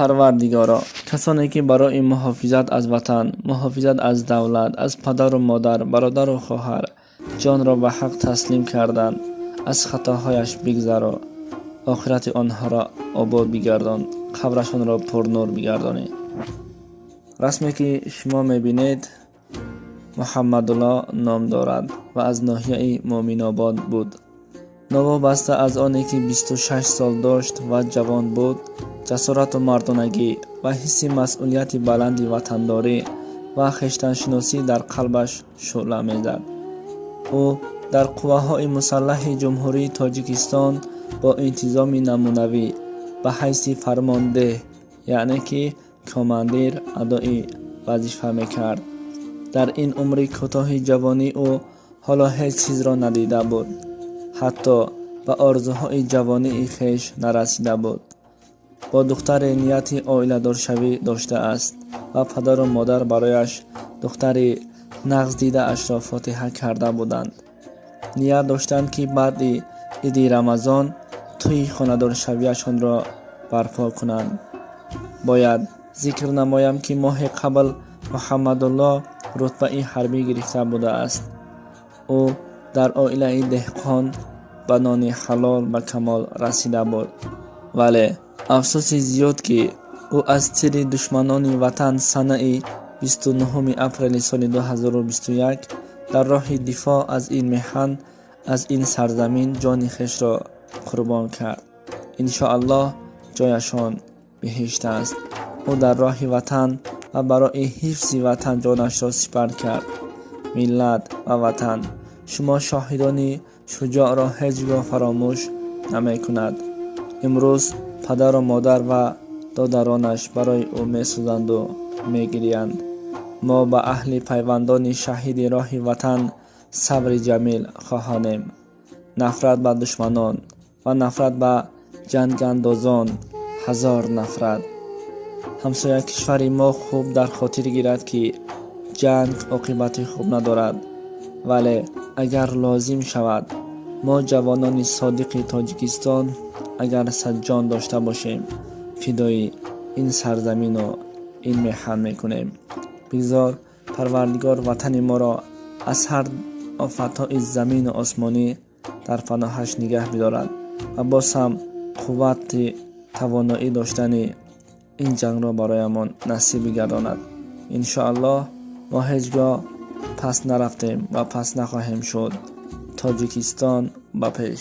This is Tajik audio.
Парвардигоро, касоне ки барои муҳофизат аз ватан, муҳофизат аз давлат, аз падару модар, бародару хоҳар ҷонро ба ҳақ таслим карданд, аз хатоҳояш бигзаро, охирати онҳоро обод бигардон, қабрашонро пурнур бигардонӣ. Расме ки шумо мебинед, Муҳаммадулло ном дорад ва аз ноҳияи Муъминобод буд. Новобаста аз оне ки 26 сол дошт ва ҷавон буд, ҷасорату мардонагӣ ва ҳисси масъулияти баланди ватандорӣ ва хештаншиносӣ дар қалбаш шӯъла мезад. Ӯ дар қувваҳои мусаллаҳи Ҷумҳурии Тоҷикистон бо интизоми намунавӣ ба ҳайси фармондеҳ, яъне ки командир, адои вазифа мекард. Дар ин умри кӯтоҳи ҷавонӣ ӯ ҳоло ҳеҷ чизро надида буд, ҳатто ба орзуҳои ҷавонии хеш нарасида буд. Бо духтаре нияти оиладоршавӣ доштааст ва падару модар барояш духтари нағздидаашро фотиҳа карда буданд. Ният доштанд, ки баъди иди Рамазон тӯйи хонадоршавиашонро барпо кунанд. Бояд зикр намоям, ки моҳи қабл Муҳаммадулло рутбаи ҳарбӣ гирифта будааст. Ӯ дар оилаи деҳқон ба нони ҳалол ба камол расида буд, вале афсӯси зиёд, ки ӯ аз тири душманони ватан санаи 29 апрели соли 2021 дар роҳи дифоъ аз ин меҳан, аз ин сарзамин ҷони хешро қурбон кард. Иншоаллоҳ, ҷояшон биҳишт аст. Ӯ дар роҳи ватан ва барои ҳифзи ватан ҷонашро сипар кард. Миллат ва ватан шумо шоҳидони шуҷоъро ҳеҷ гоҳ фаромӯш намекунад. Имрӯз падару модар ва додаронаш барои ӯ месӯзанду мегириянд. Мо ба аҳли пайвандони шаҳиди роҳи ватан сабри ҷамил хоҳонем. Нафрат ба душманон ва нафрат ба ҷангандозон, ҳазор нафрат. Ҳамсоя кишвари мо хуб дар хотир гирад, ки ҷанг оқибати хуб надорад, вале агар лозим шавад, мо, ҷавонони содиқи Тоҷикистон, агар садҷон дошта бошем, фидои ин сарзамину ин меҳан мекунем. Бигзор Парвардигор ватани моро аз ҳар офатҳои замину осмонӣ дар паноҳаш нигаҳ бидорад ва боз ҳам қуввати тавоноӣ доштани ин ҷангро бароямон насиб бигардонад. Иншоаллоҳ, мо ҳеҷ гоҳ пас нарафтем ва пас нахоҳем шуд. Тоҷикистон ба пеш!